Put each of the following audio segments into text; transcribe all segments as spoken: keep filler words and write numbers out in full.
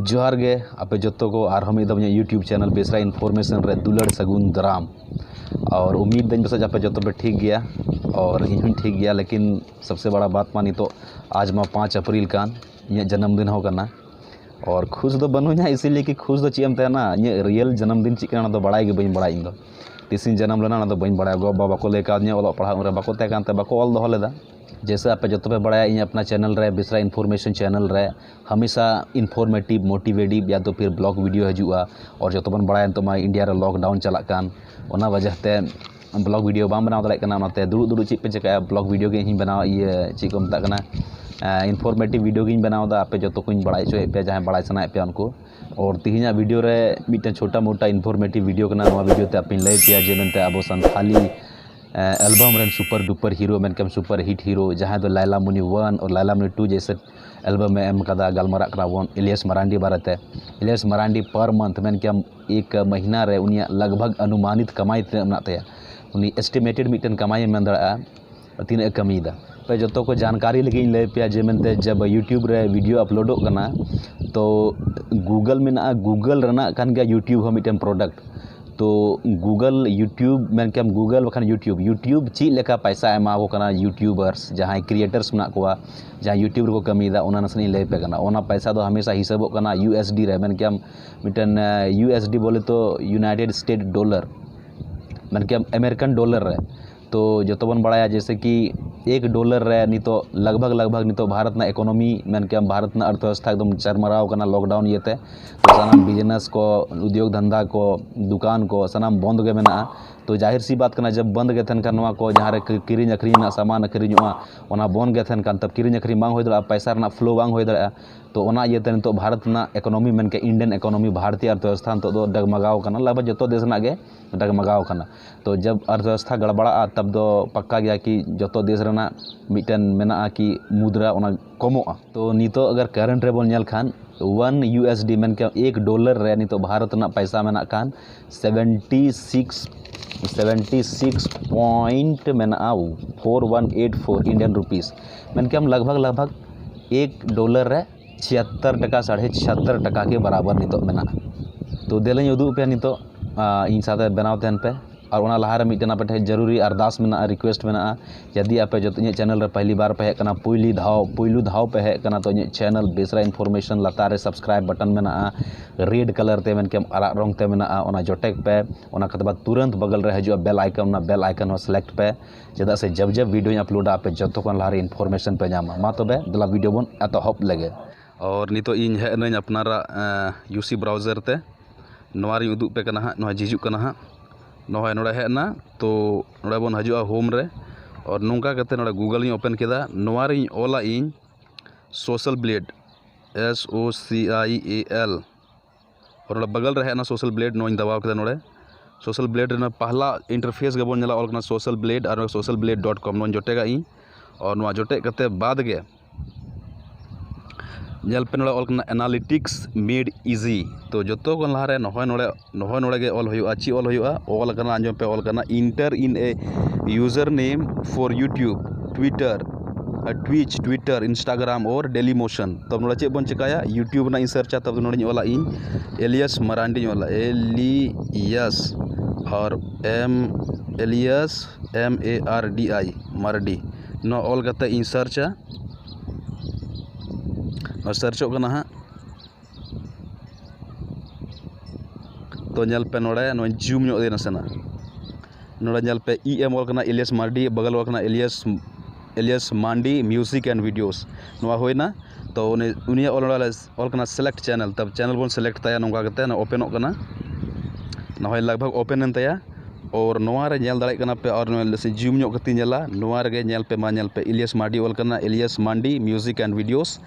ᱡᱚᱦᱟᱨ ᱜᱮ ᱟᱯᱮ ᱡᱚᱛᱚ ᱠᱚ, ᱟᱨᱦᱚᱸ ᱢᱤᱫ ᱫᱚᱢ ᱤᱧᱟᱹᱜ YouTube channel ᱵᱮᱥᱨᱟ Information ᱨᱮ ᱫᱩᱞᱟᱹᱲ ᱥᱟᱹᱜᱩᱱ ᱫᱟᱨᱟᱢ᱾ ᱟᱨ ᱩᱢᱤᱫ ᱫᱟᱹᱧ ᱯᱟᱥᱮᱡ ᱟᱯᱮ ᱡᱚᱛᱚ ᱯᱮ ᱴᱷᱤᱠ ᱜᱮᱭᱟ, ᱟᱨ ᱤᱧ ᱦᱚᱸᱧ ᱴᱷᱤᱠ ᱜᱮᱭᱟ, ᱞᱮᱠᱤᱱ ᱥᱚᱵᱥᱮ ᱵᱟᱲᱟ ᱵᱟᱛ ᱢᱟ ᱱᱤᱛᱚᱜ ᱟᱡ ᱢᱟ ᱯᱟᱸᱪ ᱟᱯᱨᱤᱞ ᱠᱟᱱ, ᱤᱧᱟᱹᱜ ᱡᱟᱱᱟᱢ ᱫᱤᱱ ᱦᱚᱸ ᱠᱟᱱᱟ᱾ ᱟᱨ ᱠᱷᱩᱥ ᱫᱚ ᱵᱟᱹᱱᱩᱧᱟ, ᱤᱥᱤᱞᱤᱭᱮ ᱠᱤ ᱠᱷᱩᱥ ᱫᱚ ᱪᱮᱫ ᱮᱢ ᱛᱟᱦᱮᱱᱟ, ᱤᱧᱟᱹᱜ real ᱡᱟᱱᱟᱢ ᱫᱤᱱ ᱪᱮᱫ ᱠᱟᱱᱟ ᱚᱱᱟ ᱫᱚ ᱵᱟᱲᱟᱭ ᱜᱮ ᱵᱟᱹᱧ ᱵᱟᱲᱟᱭᱟ ᱤᱧ ᱫᱚ᱾ ᱛᱤᱥᱤᱧ ᱡᱟᱱᱟᱢ ᱞᱮᱱᱟ ᱚᱱᱟ ᱫᱚ ᱵᱟᱹᱧ ᱵᱟᱲᱟᱭᱟ, ᱜᱚ ᱵᱟᱵᱟ ᱵᱟᱠᱚ ᱞᱟᱹᱭ ᱠᱟᱣᱫᱤᱧᱟ, ᱚᱞᱚᱜ ᱯᱟᱲᱦᱟᱜ ᱩᱱᱨᱮ ᱵᱟᱠᱚ ᱛᱟᱦᱮᱸ ᱠᱟᱱᱛᱮ ᱵᱟᱠᱚ ᱚᱞ ᱫᱚᱦᱚ ᱞᱮᱫᱟ᱾ ᱡᱮᱭᱥᱮ ᱟᱯᱮ ᱡᱚᱛᱚ ᱯᱮ ᱵᱟᱲᱟᱭᱟ, ᱤᱧ ᱟᱯᱱᱟ channel ᱨᱮ, ᱵᱮᱥᱨᱟ Information channel ᱨᱮ ᱦᱟᱢᱮᱥᱟ informative, motivative ᱭᱟ ᱛᱚ ᱯᱷᱤᱨ vlog video ᱦᱤᱡᱩᱜᱼᱟ᱾ ᱟᱨ ᱡᱚᱛᱚ ᱵᱚᱱ ᱵᱟᱲᱟᱭᱟ ᱱᱤᱛᱚᱜ ᱢᱟ ᱤᱱᱰᱤᱭᱟ ᱨᱮ lockdown ᱪᱟᱞᱟᱜ ᱠᱟᱱ, ᱚᱱᱟ ᱣᱟᱡᱟᱦ ᱛᱮ vlog video ᱵᱟᱝ ᱵᱮᱱᱟᱣ ᱫᱟᱲᱮᱭᱟᱜ ᱠᱟᱱᱟ᱾ ᱚᱱᱟᱛᱮ ᱫᱩᱲᱩᱵ ᱫᱩᱲᱩᱵ ᱪᱮᱫ ᱯᱮ ᱪᱮᱠᱟᱭᱟ, vlog video ᱜᱮ ᱤᱧ ᱵᱮᱱᱟᱣᱟ, ᱤᱭᱟᱹ ᱪᱮᱫ ᱠᱚ ᱢᱮᱛᱟᱜ ᱠᱟᱱᱟ, informative video ᱜᱤᱧ ᱵᱮᱱᱟᱣ ᱮᱫᱟ᱾ ᱟᱯᱮ ᱡᱚᱛᱚ ᱠᱚᱧ ᱵᱟᱲᱟᱭ ᱦᱚᱪᱚᱭᱮᱫ ᱯᱮᱭᱟ, ᱡᱟᱦᱟᱸᱭ ᱵᱟᱲᱟᱭ ᱥᱟᱱᱟᱭᱮᱫ ᱯᱮᱭᱟ ᱩᱱᱠᱩ᱾ ᱟᱨ ᱛᱮᱦᱮᱧᱟᱜ video ᱨᱮ ᱢᱤᱫᱴᱮᱱ ᱪᱷᱳᱴᱟ ᱢᱳᱴᱟ informative video ᱠᱟᱱᱟ᱾ ᱱᱚᱣᱟ video ᱛᱮ ᱟᱯᱮᱧ ᱞᱟᱹᱭ ᱯᱮᱭᱟ ᱡᱮ ᱢᱮᱱᱛᱮ ᱟᱵᱚ ᱥᱟᱱᱛᱷᱟᱞᱤ album ᱨᱮᱱ super duper hero, ᱢᱮᱱᱠᱮᱭᱟᱢ super hit hero, ᱡᱟᱦᱟᱸᱭ ᱫᱚ ᱞᱟᱭᱞᱟ ᱢᱩᱱᱤ one ᱟᱨ ᱞᱟᱭᱞᱟ ᱢᱩᱱᱤ two ᱡᱮᱭᱥᱮ album ᱮ ᱮᱢ ᱠᱟᱫᱟ᱾ ᱜᱟᱞᱢᱟᱨᱟᱜ ᱠᱟᱱᱟ ᱵᱚᱱ ᱤᱞᱤᱭᱟᱥ ᱢᱟᱨᱟᱱᱰᱤ ᱵᱟᱨᱮᱛᱮ᱾ ᱤᱞᱤᱭᱟᱥ ᱢᱟᱨᱟᱱᱰᱤ per month, ᱢᱮᱱᱠᱮᱭᱟᱢ ᱮᱠ ᱢᱟᱹᱦᱤᱱᱟ ᱨᱮ ᱩᱱᱤᱭᱟᱜ ᱞᱟᱜᱽ ᱵᱷᱟᱜᱽ ᱟᱱᱩᱢᱟᱱᱤᱛ ᱠᱟᱢᱟᱭ ᱛᱤᱱᱟᱹᱜ ᱢᱮᱱᱟᱜ ᱛᱟᱭᱟ, ᱩᱱᱤ estimated ᱢᱤᱫᱴᱮᱱ ᱠᱟᱢᱟᱭᱮ ᱢᱮᱱ ᱫᱟᱲᱮᱭᱟᱜᱼᱟ ᱛᱤᱱᱟᱹᱜ ᱮ ᱠᱟᱹᱢᱤᱭᱮᱫᱟ᱾ ᱟᱯᱮ ᱡᱚᱛᱚ ᱠᱚ ᱡᱟᱱᱠᱟᱨᱤ ᱞᱟᱹᱜᱤᱫ ᱤᱧ ᱞᱟᱹᱭ ᱯᱮᱭᱟ ᱡᱮ ᱢᱮᱱᱛᱮ ᱡᱟᱵ YouTube ᱨᱮ video uploadᱚᱜ ᱠᱟᱱᱟ, ᱛᱚ Google ᱢᱮᱱᱟᱜᱼᱟ, Google ᱨᱮᱱᱟᱜ ᱠᱟᱱ ᱜᱮᱭᱟ YouTube ᱦᱚᱸ ᱢᱤᱫᱴᱮᱱ product᱾ ᱛᱚ Google YouTube, ᱢᱮᱱᱠᱮᱭᱟᱢ Google ᱵᱟᱠᱷᱟᱱ YouTube, YouTube ᱪᱮᱫ ᱞᱮᱠᱟ ᱯᱟᱭᱥᱟ ᱮᱢᱟ ᱠᱚ ᱠᱟᱱᱟ YouTubers, ᱡᱟᱦᱟᱸᱭ creators ᱢᱮᱱᱟᱜ ᱠᱚᱣᱟ, ᱡᱟᱦᱟᱸᱭ YouTube ᱨᱮᱠᱚ ᱠᱟᱹᱢᱤᱭᱮᱫᱟ, ᱚᱱᱟ ᱱᱟᱥᱮᱱᱟᱜ ᱤᱧ ᱞᱟᱹᱭ ᱯᱮ ᱠᱟᱱᱟ᱾ ᱚᱱᱟ ᱯᱟᱭᱥᱟ ᱫᱚ ᱦᱟᱢᱮᱥᱟ ᱦᱤᱥᱟᱹᱵᱚᱜ ᱠᱟᱱᱟ USD ᱨᱮ, ᱢᱮᱱᱠᱮᱭᱟᱢ ᱢᱤᱫᱴᱮᱱ USD ᱵᱚᱞᱮ ᱛᱚ United States dollar, ᱢᱮᱱᱠᱮᱭᱟᱢ American dollar ᱨᱮ᱾ ᱛᱚ ᱡᱚᱛᱚ ᱵᱚᱱ ᱵᱟᱲᱟᱭᱟ ᱡᱮᱭᱥᱮ ᱠᱤ ᱮᱠ dollar ᱨᱮ ᱱᱤᱛᱚᱜ ᱞᱟᱜᱽ ᱵᱷᱟᱜᱽ ᱞᱟᱜᱽ ᱵᱷᱟᱜᱽ ᱱᱤᱛᱚᱜ ᱵᱷᱟᱨᱚᱛ ᱨᱮᱱᱟᱜ economy, ᱢᱮᱱᱠᱮᱭᱟᱢ ᱵᱷᱟᱨᱚᱛ ᱨᱮᱱᱟᱜ ᱚᱨᱛᱷᱚᱵᱮᱵᱚᱥᱛᱷᱟ ᱮᱠᱫᱚᱢ ᱪᱟᱨᱢᱟᱨᱟᱣ ᱠᱟᱱᱟ lockdown ᱤᱭᱟᱹᱛᱮ᱾ ᱛᱚ ᱥᱟᱱᱟᱢ business ᱠᱚ, ᱩᱫᱽᱭᱳᱜᱽ ᱫᱷᱟᱱᱫᱟ ᱠᱚ, ᱫᱚᱠᱟᱱ ᱠᱚ ᱥᱟᱱᱟᱢ ᱵᱚᱱᱫ ᱜᱮ ᱢᱮᱱᱟᱜᱼᱟ᱾ ᱛᱚ ᱡᱟᱦᱤᱨ ᱥᱤ ᱵᱟᱛ ᱠᱟᱱᱟ, ᱡᱟᱵ ᱵᱚᱱᱫ ᱜᱮ ᱛᱟᱦᱮᱱ ᱠᱷᱟᱱ ᱱᱚᱣᱟ ᱠᱚ ᱡᱟᱦᱟᱸ ᱨᱮ ᱠᱤ-, ᱠᱤᱨᱤᱧ ᱟᱹᱠᱷᱨᱤᱧ ᱨᱮᱱᱟᱜ ᱥᱟᱢᱟᱱ ᱟᱹᱠᱷᱨᱤᱧᱚᱜᱼᱟ, ᱚᱱᱟ ᱵᱚᱱᱫ ᱜᱮ ᱛᱟᱦᱮᱱ ᱠᱷᱟᱱ ᱛᱚ ᱠᱤᱨᱤᱧ ᱟᱹᱠᱷᱨᱤᱧ ᱵᱟᱝ ᱦᱩᱭ ᱫᱟᱲᱮᱭᱟᱜᱼᱟ, ᱯᱟᱭᱥᱟ ᱨᱮᱱᱟᱜ flow ᱵᱟᱝ ᱦᱩᱭ ᱫᱟᱲᱮᱭᱟᱜᱼᱟ᱾ ᱛᱚ ᱚᱱᱟ ᱤᱭᱟᱹᱛᱮ ᱱᱤᱛᱚᱜ ᱵᱷᱟᱨᱚᱛ ᱨᱮᱱᱟᱜ economy, ᱢᱮᱱᱠᱮ Indian economy, ᱵᱷᱟᱨᱚᱛᱤᱭᱚ ᱚᱨᱛᱷᱚᱵᱮᱵᱚᱥᱛᱷᱟ ᱱᱤᱛᱚᱜ ᱫᱚ ᱰᱟᱜᱢᱟᱜᱟᱣ ᱠᱟᱱᱟ, ᱞᱟᱜᱽ ᱵᱷᱟᱜᱽ ᱡᱚᱛᱚ ᱫᱮᱥ ᱨᱮᱱᱟᱜ ᱜᱮ ᱰᱟᱜᱢᱟᱜᱟᱣ ᱠᱟᱱᱟ᱾ ᱛᱚ ᱡᱟᱵ ᱚᱨᱛᱷᱚᱵᱮᱵᱚᱥᱛᱷᱟ ᱜᱟᱲᱵᱟᱲᱟᱜᱼᱟ, ᱛᱟᱵ ᱫᱚ ᱯᱟᱠᱠᱟ ᱜᱮᱭᱟ ᱠᱤ ᱡᱚᱛᱚ ᱫᱮᱥ ᱨᱮᱱᱟᱜ ᱢᱤᱫᱴᱮᱱ ᱢᱮᱱᱟᱜᱼᱟ ᱠᱤ ᱢᱩᱫᱽᱨᱟ, ᱚᱱᱟ ᱠᱚᱢᱚᱜᱼᱟ᱾ ᱛᱚ ᱱᱤᱛᱚᱜ ᱟᱜᱟᱨ current ᱨᱮᱵᱚᱱ ᱧᱮᱞ ᱠᱷᱟᱱ, one USD, ᱢᱮᱱᱠᱮᱭᱟᱢ ᱮᱠ dollar ᱨᱮ ᱱᱤᱛᱚᱜ ᱵᱷᱟᱨᱚᱛ ᱨᱮᱱᱟᱜ ᱯᱟᱭᱥᱟ ᱢᱮᱱᱟᱜ ᱠᱷᱟᱱ seventy six, seventy six point ᱢᱮᱱᱟᱜᱼᱟ four one eight four Indian rupees, ᱢᱮᱱᱠᱮᱭᱟᱢ ᱞᱟᱜᱽ ᱵᱷᱟᱜᱽ ᱞᱟᱜᱽ ᱵᱷᱟᱜᱽ ᱮᱠ dollar ᱨᱮ ᱪᱷᱤᱭᱟᱛᱛᱚᱨ ᱴᱟᱠᱟ, ᱥᱟᱲᱮ ᱪᱷᱤᱭᱟᱛᱛᱚᱨ ᱴᱟᱠᱟ ᱜᱮ ᱵᱟᱨᱟᱵᱚᱨ ᱱᱤᱛᱚᱜ ᱢᱮᱱᱟᱜᱼᱟ᱾ ᱛᱚ ᱫᱮᱞᱟᱧ ᱩᱫᱩᱜ ᱯᱮᱭᱟ ᱱᱤᱛᱚᱜ, ᱟᱨ ᱤᱧ ᱥᱟᱶᱛᱮ ᱵᱮᱱᱟᱣ ᱛᱟᱦᱮᱱ ᱯᱮ᱾ ᱟᱨ ᱚᱱᱟ ᱞᱟᱦᱟᱨᱮ ᱢᱤᱫᱴᱮᱱ ᱟᱯᱮ ᱴᱷᱮᱱ ᱡᱟᱹᱨᱩᱨᱤ ᱟᱨᱫᱟᱥ ᱢᱮᱱᱟᱜᱼᱟ, ᱨᱤᱠᱩᱭᱮᱥᱴ ᱢᱮᱱᱟᱜᱼᱟ᱾ ᱡᱩᱫᱤ ᱟᱯᱮ ᱡᱚᱛᱚ ᱤᱧᱟᱹᱜ ᱪᱮᱱᱮᱞ ᱨᱮ ᱯᱟᱦᱞᱤ ᱵᱟᱨ ᱯᱮ ᱦᱮᱡ ᱠᱟᱱᱟ, ᱯᱩᱭᱞᱤ ᱫᱷᱟᱣ, ᱯᱩᱭᱞᱩ ᱫᱷᱟᱣ ᱯᱮ ᱦᱮᱡ ᱠᱟᱱᱟ, ᱛᱚ ᱤᱧᱟᱹᱜ ᱪᱮᱱᱮᱞ ᱵᱮᱥᱨᱟ ᱤᱱᱯᱷᱚᱨᱢᱮᱥᱚᱱ ᱞᱟᱛᱟᱨ ᱨᱮ ᱥᱟᱵᱥᱠᱨᱟᱭᱤᱵ ᱵᱟᱴᱚᱱ ᱢᱮᱱᱟᱜᱼᱟ, ᱨᱮᱰ ᱠᱟᱞᱟᱨ ᱛᱮ, ᱢᱮᱱᱠᱮᱢ ᱟᱨᱟᱜ ᱨᱚᱝ ᱛᱮ ᱢᱮᱱᱟᱜᱼᱟ, ᱚᱱᱟ ᱡᱚᱴᱮᱠ ᱯᱮ᱾ ᱚᱱᱟ ᱠᱷᱟᱱ ᱵᱟᱫ ᱛᱩᱨᱟᱹᱱᱛ ᱵᱟᱜᱟᱞ ᱨᱮ ᱦᱤᱡᱩᱜᱼᱟ ᱵᱮᱞ ᱟᱭᱠᱚᱱ, ᱚᱱᱟ ᱵᱮᱞ ᱟᱭᱠᱚᱱ ᱦᱚᱸ ᱥᱤᱞᱮᱠᱴ ᱯᱮ, ᱪᱮᱫᱟᱜ ᱥᱮ ᱡᱟᱵ ᱡᱟᱵ ᱵᱷᱤᱰᱤᱭᱳᱧ ᱟᱯᱞᱳᱰᱟ, ᱟᱯᱮ ᱡᱚᱛᱚ ᱠᱷᱚᱱ ᱞᱟᱦᱟᱨᱮ ᱤᱱᱯᱷᱚᱨᱢᱮᱥᱚᱱ ᱯᱮ ᱧᱟᱢᱟ᱾ ᱢᱟ ᱛᱚᱵᱮ ᱫᱮᱞᱟ ᱵᱷᱤᱰᱤᱭᱳ ᱵᱚᱱ ᱮᱛᱚᱦᱚᱵ ᱞᱮᱜᱮ᱾ ᱟᱨ ᱱᱤᱛᱚᱜ ᱤᱧ ᱦᱮᱡ ᱮᱱᱟᱹᱧ ᱟᱯᱱᱟᱨᱟᱜ ᱤᱭᱩ ᱥᱤ ᱵᱨᱟᱣᱡᱟᱨ ᱛᱮ᱾ ᱱᱚᱣᱟ ᱨᱤᱧ ᱩᱫᱩᱜ ᱯᱮ ᱠᱟᱱᱟ ᱦᱟᱸᱜ, ᱱᱚᱣᱟ ᱦᱤᱡᱩᱜ ᱠᱟᱱᱟ ᱦᱟᱸᱜ᱾ ᱱᱚᱜᱼᱚᱭ ᱱᱚᱰᱮ ᱦᱮᱡ ᱮᱱᱟ, ᱛᱚ ᱱᱚᱰᱮ ᱵᱚᱱ ᱦᱤᱡᱩᱜᱼᱟ ᱦᱳᱢ ᱨᱮ᱾ ᱟᱨ ᱱᱚᱝᱠᱟ ᱠᱟᱛᱮ ᱱᱚᱰᱮ ᱜᱩᱜᱚᱞ ᱤᱧ ᱳᱯᱮᱱ ᱠᱮᱫᱟ᱾ ᱱᱚᱣᱟ ᱨᱤᱧ ᱚᱞᱟ ᱤᱧ ᱥᱳᱥᱟᱞ ᱵᱞᱮᱰ, ᱮᱥ ᱳ ᱥᱤ ᱟᱭ ᱮ ᱮᱞ᱾ ᱟᱨ ᱱᱚᱰᱮ ᱵᱟᱜᱟᱞ ᱨᱮ ᱦᱮᱡ ᱮᱱᱟ ᱥᱳᱥᱟᱞ ᱵᱞᱮᱰ, ᱱᱚᱣᱟᱧ ᱫᱟᱵᱟᱣ ᱠᱮᱫᱟ᱾ ᱱᱚᱰᱮ ᱥᱳᱥᱟᱞ ᱵᱞᱮᱰ ᱨᱮᱱᱟᱜ ᱯᱟᱦᱞᱟ ᱤᱱᱴᱟᱨᱯᱷᱮᱥ ᱜᱮᱵᱚᱱ ᱧᱮᱞᱟ, ᱚᱞ ᱠᱟᱱᱟ ᱥᱳᱥᱟᱞ ᱵᱞᱮᱰ ᱟᱨ ᱥᱳᱥᱟᱞ ᱵᱞᱮᱰ ᱰᱚᱴ ᱠᱚᱢ᱾ ᱱᱚᱣᱟᱧ ᱡᱚᱴᱮᱜᱟ ᱤᱧ᱾ ᱟᱨ ᱱᱚᱣᱟ ᱡᱚᱴᱮᱫ ᱠᱟᱛᱮ ᱵᱟᱫᱽ ᱜᱮ ᱧᱮᱞ ᱯᱮ, ᱱᱚᱰᱮ ᱚᱞ ᱠᱟᱱᱟ ᱮᱱᱟᱞᱤᱴᱤᱠᱥ ᱢᱮᱰ ᱤᱡᱤ᱾ ᱛᱚ ᱡᱚᱛᱚ ᱠᱷᱚᱱ ᱞᱟᱦᱟᱨᱮ ᱱᱚᱜᱼᱚᱭ ᱱᱚᱰᱮ, ᱱᱚᱜᱼᱚᱭ ᱱᱚᱰᱮ ᱜᱮ ᱚᱞ ᱦᱩᱭᱩᱜᱼᱟ᱾ ᱪᱮᱫ ᱚᱞ ᱦᱩᱭᱩᱜᱼᱟ? ᱚᱞ ᱠᱟᱱᱟ, enter in a user name for YouTube, Twitter, Twitch, Twitter, Instagram or Dailymotion᱾ ᱛᱚ ᱱᱚᱰᱮ ᱪᱮᱫ ᱵᱚᱱ ᱪᱮᱠᱟᱭᱟ? YouTube ᱨᱮᱱᱟᱜ ᱤᱧ ᱥᱟᱨᱪᱟ᱾ ᱛᱚᱵᱮ ᱱᱚᱰᱮᱧ ᱚᱞᱟ ᱤᱧ ᱮᱞᱤᱭᱟᱥ ᱢᱟᱨᱟᱱᱰᱤᱧ ᱚᱞᱟ, ᱮᱞᱤᱭᱟᱥ ᱟᱨ ᱮᱢ, ᱮᱞᱤᱭᱟᱥ ᱮᱢ ᱮ ᱟᱨ ᱰᱤ ᱟᱭ, ᱢᱟᱨᱰᱤ᱾ ᱱᱚᱣᱟ ᱚᱞ ᱠᱟᱛᱮ ᱤᱧ ᱥᱟᱨᱪᱟ᱾ ᱱᱚᱣᱟ ᱥᱟᱨᱪᱚᱜ ᱠᱟᱱᱟ ᱦᱟᱸᱜ᱾ ᱛᱚ ᱧᱮᱞ ᱯᱮ, ᱱᱚᱰᱮ ᱱᱚᱣᱟᱧ ᱡᱩᱢ ᱧᱚᱜ ᱫᱮ ᱱᱟᱥᱮᱱᱟᱜ᱾ ᱱᱚᱰᱮ ᱧᱮᱞ ᱯᱮ, ᱤ ᱮᱢ ᱚᱞ ᱠᱟᱱᱟ ᱮᱞᱤᱭᱟᱥ ᱢᱟᱨᱰᱤ, ᱵᱟᱜᱟᱞ ᱚᱞ ᱠᱟᱱᱟ Elias, Elias Mandi music and videos. ᱱᱚᱣᱟ ᱦᱩᱭᱱᱟ᱾ ᱛᱚ ᱩᱱᱤ, ᱩᱱᱤᱭᱟᱜ ᱚᱞ, ᱱᱚᱰᱮ ᱚᱞ ᱠᱟᱱᱟ ᱥᱤᱞᱮᱠᱴ ᱪᱮᱱᱮᱞ᱾ ᱛᱚ ᱪᱮᱱᱮᱞ ᱵᱚᱱ ᱥᱤᱞᱮᱠᱴ ᱛᱟᱭᱟ, ᱱᱚᱝᱠᱟ ᱠᱟᱛᱮ ᱱᱚᱣᱟ ᱳᱯᱮᱱᱚᱜ ᱠᱟᱱᱟ᱾ ᱱᱚᱜᱼᱚᱭ ᱞᱟᱜᱽ ᱵᱷᱟᱜᱽ ᱳᱯᱮᱱ ᱮᱱ ᱛᱟᱭᱟ᱾ ᱟᱨ ᱱᱚᱣᱟ ᱨᱮ ᱧᱮᱞ ᱫᱟᱲᱮᱭᱟᱜ ᱠᱟᱱᱟ ᱯᱮ, ᱟᱨ ᱱᱚᱣᱟ ᱡᱩᱢ ᱧᱚᱜ ᱠᱟᱛᱮ ᱧᱮᱞᱟ, ᱱᱚᱣᱟ ᱨᱮᱜᱮ ᱧᱮᱞ ᱯᱮ, ᱢᱟ ᱧᱮᱞ ᱯᱮ, ᱮᱞᱤᱭᱟᱥ ᱢᱟᱨᱰᱤ ᱚᱞ ᱠᱟᱱᱟ, alias Mandi music and videos.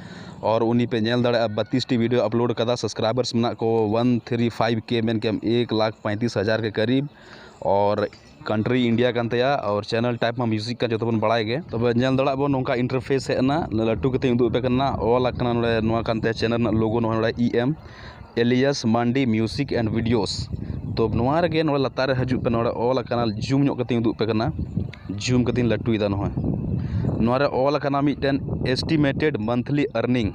ᱟᱨ ᱩᱱᱤ ᱯᱮ ᱧᱮᱞ ᱫᱟᱲᱮᱭᱟᱜᱼᱟ, ᱵᱟᱛᱤᱥ ᱴᱤ ᱵᱷᱤᱰᱤᱭᱳ ᱟᱯᱞᱳᱰ ᱠᱟᱫᱟ, ᱥᱟᱵᱥᱠᱨᱟᱭᱵᱟᱨᱥ ᱢᱮᱱᱟᱜ ᱠᱚ ᱚᱣᱟᱱ ᱛᱷᱨᱤ ᱯᱷᱟᱭᱤᱵᱷ ᱠᱮ, ᱢᱮᱱ ᱠᱮᱭᱟᱢ ᱮᱠ ᱞᱟᱠᱷ ᱯᱚᱸᱭᱛᱨᱤᱥ ᱦᱟᱡᱟᱨ ᱠᱮ ᱠᱟᱨᱤᱵ᱾ ᱟᱨ ᱠᱟᱱᱴᱨᱤ ᱤᱱᱰᱤᱭᱟ ᱠᱟᱱ ᱛᱟᱭᱟ, ᱟᱨ ᱪᱮᱱᱮᱞ ᱴᱟᱭᱤᱯ ᱢᱟ ᱢᱤᱭᱩᱡᱤᱠ ᱠᱟᱱ, ᱡᱚᱛᱚ ᱵᱚᱱ ᱵᱟᱲᱟᱭ ᱜᱮ᱾ ᱛᱚᱵᱮ ᱧᱮᱞ ᱫᱟᱲᱮᱭᱟᱜ ᱵᱚᱱ, ᱱᱚᱝᱠᱟ ᱤᱱᱴᱟᱨᱯᱷᱮᱥ ᱦᱮᱡ ᱮᱱᱟ, ᱞᱟᱹᱴᱩ ᱠᱟᱛᱮᱧ ᱩᱫᱩᱜ ᱟᱯᱮ ᱠᱟᱱᱟ᱾ ᱚᱞ ᱟᱠᱟᱱᱟ ᱱᱚᱰᱮ, ᱱᱚᱣᱟ ᱠᱟᱱ ᱛᱟᱭᱟ ᱪᱮᱱᱮᱞ ᱨᱮᱱᱟᱜ ᱞᱳᱜᱳ, ᱱᱚᱜᱼᱚᱭ ᱱᱚᱰᱮ ᱤ ᱮᱢ, Elias Mandi music and videos. ᱛᱚ ᱱᱚᱣᱟ ᱨᱮᱜᱮ ᱱᱚᱰᱮ ᱞᱟᱛᱟᱨ ᱨᱮ ᱦᱤᱡᱩᱜ ᱯᱮ, ᱱᱚᱰᱮ ᱚᱞ ᱟᱠᱟᱱᱟ, ᱡᱩᱢ ᱧᱚᱜ ᱠᱟᱛᱮᱧ ᱩᱫᱩᱜ ᱟᱯᱮ ᱠᱟᱱᱟ, ᱡᱩᱢ ᱠᱟᱛᱮᱧ ᱞᱟᱹᱴᱩᱭᱮᱫᱟ᱾ ᱱᱚᱜᱼᱚᱭ ᱱᱚᱣᱟ ᱨᱮ ᱚᱞ ᱟᱠᱟᱱᱟ ᱢᱤᱫᱴᱮᱱ ᱮᱥᱴᱤᱢᱮᱴᱮᱰ ᱢᱟᱱᱛᱷᱞᱤ ᱟᱨᱱᱤᱝ᱾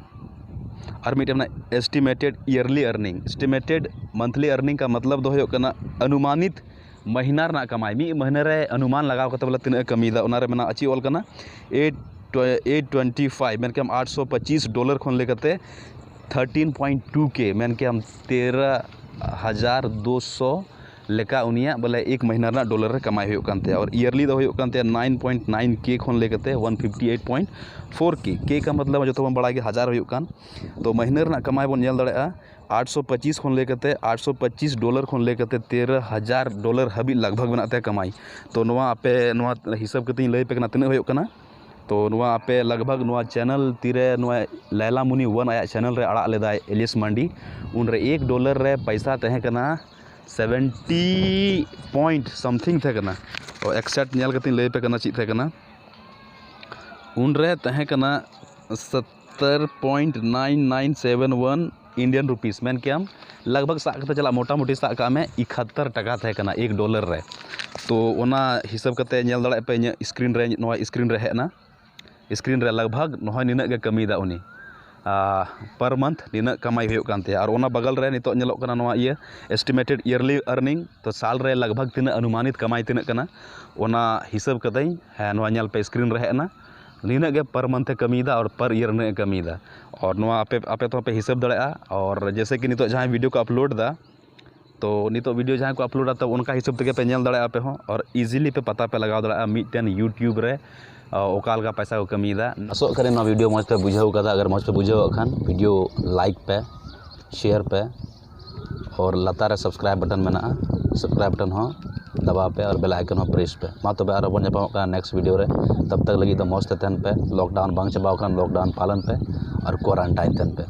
ᱟᱨ ᱢᱤᱫᱴᱮᱱ ᱢᱮᱱᱟᱜᱼᱟ estimated yearly earning᱾ Estimated monthly earning ᱠᱟ ᱢᱚᱛᱞᱚᱵ ᱫᱚ ᱦᱩᱭᱩᱜ ᱠᱟᱱᱟ ᱚᱱᱩᱢᱟᱱᱤᱛ ᱢᱟᱹᱦᱱᱟᱹ ᱨᱮᱱᱟᱜ ᱠᱟᱢᱟᱭ, ᱢᱤᱫ ᱢᱟᱹᱦᱱᱟᱹ ᱨᱮ ᱚᱱᱩᱢᱟᱱ ᱞᱟᱜᱟᱣ ᱠᱟᱛᱮ ᱵᱚᱞᱮ ᱛᱤᱱᱟᱹᱜ ᱮ ᱠᱟᱹᱢᱤᱭᱮᱫᱟ, ᱚᱱᱟ ᱨᱮ ᱢᱮᱱᱟᱜᱼᱟ ᱪᱮᱫ ᱚᱞ ᱠᱟᱱᱟ, eight eight twenty five, ᱢᱮᱱ ᱠᱮᱭᱟᱢ ᱟᱴᱥᱚ ᱯᱚᱸᱪᱤᱥ ᱰᱚᱞᱟᱨ ᱠᱷᱚᱱ ᱞᱮᱠᱟᱛᱮ thirteen point two K, ᱢᱮᱱ ᱠᱮᱭᱟᱢ ᱛᱮᱨᱚ ᱦᱟᱡᱟᱨ ᱫᱩᱥᱚ ᱞᱮᱠᱟ ᱩᱱᱤᱭᱟᱜ ᱵᱚᱞᱮ ᱮᱠ ᱢᱟᱹᱦᱱᱟᱹ ᱨᱮᱱᱟᱜ ᱰᱚᱞᱟᱨ ᱨᱮ ᱠᱟᱢᱟᱭ ᱦᱩᱭᱩᱜ ᱠᱟᱱ ᱛᱟᱭᱟ᱾ ᱟᱨ ᱤᱭᱟᱨᱞᱤ ᱫᱚ ᱦᱩᱭᱩᱜ ᱠᱟᱱ ᱛᱟᱭᱟ nine point nine K ᱠᱷᱚᱱ ᱞᱮᱠᱟᱛᱮ one fifty eight point four K᱾ K ᱠᱟ ᱢᱚᱛᱞᱚᱵ ᱡᱚᱛᱚ ᱵᱚᱱ ᱵᱟᱲᱟᱭ ᱜᱮ ᱦᱟᱡᱟᱨ ᱦᱩᱭᱩᱜ ᱠᱟᱱ, ᱛᱚ ᱢᱟᱹᱦᱱᱟᱹ ᱨᱮᱱᱟᱜ ᱠᱟᱢᱟᱭ ᱵᱚᱱ ᱧᱮᱞ ᱫᱟᱲᱮᱭᱟᱜᱼᱟ ᱟᱴᱥᱚ ᱯᱚᱸᱪᱤᱥ ᱠᱷᱚᱱ ᱞᱮᱠᱟᱛᱮ ᱟᱴᱥᱚ ᱯᱚᱸᱪᱤᱥ ᱰᱚᱞᱟᱨ ᱠᱷᱚᱱ ᱞᱮᱠᱟᱛᱮ ᱛᱮᱨᱚ ᱦᱟᱡᱟᱨ ᱰᱚᱞᱟᱨ ᱦᱟᱹᱵᱤᱡ ᱞᱟᱜᱽ ᱵᱷᱟᱜᱽ ᱢᱮᱱᱟᱜ ᱛᱟᱭᱟ ᱠᱟᱢᱟᱭ᱾ ᱛᱚ ᱱᱚᱣᱟ ᱟᱯᱮ ᱱᱚᱣᱟ ᱦᱤᱥᱟᱹᱵ ᱠᱟᱛᱮᱧ ᱞᱟᱹᱭ ᱟᱯᱮ ᱠᱟᱱᱟ ᱛᱤᱱᱟᱹᱜ ᱦᱩᱭᱩᱜ ᱠᱟᱱᱟ᱾ ᱛᱚ ᱱᱚᱣᱟ ᱟᱯᱮ ᱞᱟᱜᱽ ᱵᱷᱟᱜᱽ ᱱᱚᱣᱟ ᱪᱮᱱᱮᱞ ᱛᱤᱨᱮ ᱱᱚᱣᱟ ᱞᱟᱭᱞᱟ ᱢᱩᱱᱤ ᱚᱣᱟᱱ ᱟᱭᱟᱜ ᱪᱮᱱᱮᱞ ᱨᱮ ᱟᱲᱟᱜ ᱞᱮᱫᱟᱭ ᱮᱞᱤᱥ ᱢᱟᱱᱰᱤ, ᱩᱱᱨᱮ ᱮᱠ ᱰᱚᱞᱟᱨ ᱨᱮ ᱯᱚᱭᱥᱟ ᱛᱟᱦᱮᱸ ᱠᱟᱱᱟ seventy point something ᱛᱟᱦᱮᱸ ᱠᱟᱱᱟ᱾ ᱛᱚ exact ᱧᱮᱞ ᱠᱟᱛᱮᱧ ᱞᱟᱹᱭ ᱟᱯᱮ ᱠᱟᱱᱟ ᱪᱮᱫ ᱛᱟᱦᱮᱸ ᱠᱟᱱᱟ᱾ ᱩᱱᱨᱮ ᱛᱟᱦᱮᱸ ᱠᱟᱱᱟ ᱥᱚᱛᱛᱚᱨ point nine nine seven one Indian rupees, ᱢᱮᱱ ᱠᱮᱭᱟᱢ ᱞᱟᱜᱽ ᱵᱷᱟᱜᱽ ᱥᱟᱵ ᱠᱟᱛᱮ ᱪᱟᱞᱟᱜ, ᱢᱚᱴᱟᱢᱩᱴᱤ ᱥᱟᱵ ᱠᱟᱜ ᱢᱮ ᱤᱠᱟᱛᱛᱚᱨ ᱴᱟᱠᱟ ᱛᱟᱦᱮᱸ ᱠᱟᱱᱟ ᱮᱠ ᱰᱚᱞᱟᱨ ᱨᱮ᱾ ᱛᱚ ᱚᱱᱟ ᱦᱤᱥᱟᱹᱵ ᱠᱟᱛᱮ ᱧᱮᱞ ᱫᱟᱲᱮᱭᱟᱜ ᱯᱮ ᱤᱧᱟᱹᱜ ᱥᱠᱨᱤᱱ ᱨᱮ, ᱱᱚᱣᱟ ᱥᱠᱨᱤᱱ ᱨᱮ ᱦᱮᱡ ᱮᱱᱟ᱾ ᱥᱠᱨᱤᱱ ᱨᱮ ᱞᱟᱜᱽ ᱵᱷᱟᱜᱽ ᱱᱚᱜᱼᱚᱭ ᱱᱤᱱᱟᱹᱜ ᱜᱮ ᱠᱟᱹᱢᱤᱭᱮᱫᱟ ᱩᱱᱤ, per month ᱱᱤᱱᱟᱹᱜ ᱠᱟᱢᱟᱭ ᱦᱩᱭᱩᱜ ᱠᱟᱱ ᱛᱟᱭᱟ᱾ ᱟᱨ ᱚᱱᱟ ᱵᱟᱜᱟᱞ ᱨᱮ ᱱᱤᱛᱚᱜ ᱧᱮᱞᱚᱜ ᱠᱟᱱᱟ ᱱᱚᱣᱟ ᱤᱭᱟᱹ estimated yearly earning, ᱛᱚ ᱥᱟᱞ ᱨᱮ ᱞᱟᱜᱽ ᱵᱷᱟᱜᱽ ᱛᱤᱱᱟᱹᱜ ᱚᱱᱩᱢᱟᱱᱤᱛ ᱠᱟᱢᱟᱭ ᱛᱤᱱᱟᱹᱜ ᱠᱟᱱᱟ, ᱚᱱᱟ ᱦᱤᱥᱟᱹᱵ ᱠᱟᱛᱮᱧ, ᱦᱮᱸ, ᱱᱚᱣᱟ ᱧᱮᱞ ᱯᱮ ᱥᱠᱨᱤᱱ ᱨᱮ ᱦᱮᱡ ᱮᱱᱟ᱾ ᱱᱤᱱᱟᱹᱜ ᱜᱮ per month ᱮ ᱠᱟᱹᱢᱤᱭᱮᱫᱟ ᱟᱨ per year ᱱᱤᱱᱟᱹᱜ ᱮ ᱠᱟᱹᱢᱤᱭᱮᱫᱟ᱾ ᱟᱨ ᱱᱚᱣᱟ ᱟᱯᱮ ᱟᱯᱮ ᱛᱮᱦᱚᱸ ᱯᱮ ᱦᱤᱥᱟᱹᱵ ᱫᱟᱲᱮᱭᱟᱜᱼᱟ᱾ ᱟᱨ ᱡᱮᱭᱥᱮ ᱠᱤ ᱱᱤᱛᱚᱜ ᱡᱟᱦᱟᱸᱭ ᱵᱷᱤᱰᱤᱭᱳ ᱠᱚ ᱟᱯᱞᱳᱰ ᱮᱫᱟ, ᱛᱚ ᱱᱤᱛᱚᱜ ᱵᱷᱤᱰᱤᱭᱳ ᱡᱟᱦᱟᱸᱭ ᱠᱚ ᱟᱯᱞᱳᱰᱟ, ᱛᱚ ᱚᱱᱠᱟ ᱦᱤᱥᱟᱹᱵ ᱛᱮᱜᱮ ᱯᱮ ᱧᱮᱞ ᱫᱟᱲᱮᱭᱟᱜᱼᱟ ᱟᱯᱮ ᱦᱚᱸ, ᱟᱨ ᱤᱡᱤᱞᱤ ᱯᱮ ᱯᱟᱛᱟ ᱯᱮ ᱞᱟᱜᱟᱣ ᱫᱟᱲᱮᱭᱟᱜᱼᱟ ᱢᱤᱫᱴᱮᱱ ᱭᱩᱴᱭᱩᱵᱽ ᱨᱮ, ᱚᱠᱟ ᱞᱮᱠᱟ ᱯᱚᱭᱥᱟ ᱠᱚ ᱠᱟᱹᱢᱤᱭᱮᱫᱟ᱾ ᱟᱥᱚᱜ ᱠᱟᱹᱱᱟᱹᱧ ᱱᱚᱣᱟ ᱵᱷᱤᱰᱤᱭᱳ ᱢᱚᱡᱽ ᱯᱮ ᱵᱩᱡᱷᱟᱹᱣ ᱠᱟᱫᱟ᱾ ᱟᱜᱟᱨ ᱢᱚᱡᱽ ᱯᱮ ᱵᱩᱡᱷᱟᱹᱣ ᱠᱷᱟᱱ ᱵᱷᱤᱰᱤᱭᱳ ᱞᱟᱭᱤᱠ ᱯᱮ, ᱥᱮᱭᱟᱨ ᱯᱮ, ᱟᱨ ᱞᱟᱛᱟᱨ ᱨᱮ ᱥᱟᱵᱥᱠᱨᱟᱭᱤᱵ ᱵᱟᱴᱚᱱ ᱢᱮᱱᱟᱜᱼᱟ, ᱥᱟᱵᱥᱠᱨᱟᱭᱤᱵ ᱵᱟᱴᱚᱱ ᱦᱚᱸ ᱫᱟᱵᱟᱣ ᱯᱮ ᱟᱨ ᱵᱮᱞ ᱟᱭᱠᱚᱱ ᱦᱚᱸ ᱯᱨᱮᱥ ᱯᱮ᱾ ᱢᱟ ᱛᱚᱵᱮ ᱟᱨᱚ ᱵᱚᱱ ᱧᱟᱯᱟᱢᱚᱜ ᱠᱟᱱᱟ ᱱᱮᱠᱥᱴ ᱵᱷᱤᱰᱤᱭᱳ ᱨᱮ᱾ ᱛᱟᱵ ᱛᱟᱠ ᱞᱟᱹᱜᱤᱫ ᱫᱚ ᱢᱚᱡᱽ ᱛᱮ ᱛᱟᱦᱮᱱ ᱯᱮ, ᱞᱚᱠᱰᱟᱣᱩᱱ ᱵᱟᱝ ᱪᱟᱵᱟᱣ ᱠᱟᱱ, ᱞᱚᱠᱰᱟᱣᱩᱱ ᱯᱟᱞᱚᱱ ᱯᱮ ᱟᱨ ᱠᱳᱣᱟᱨᱟᱱᱴᱟᱭᱤᱱ ᱛᱟᱦᱮᱱ ᱯᱮ᱾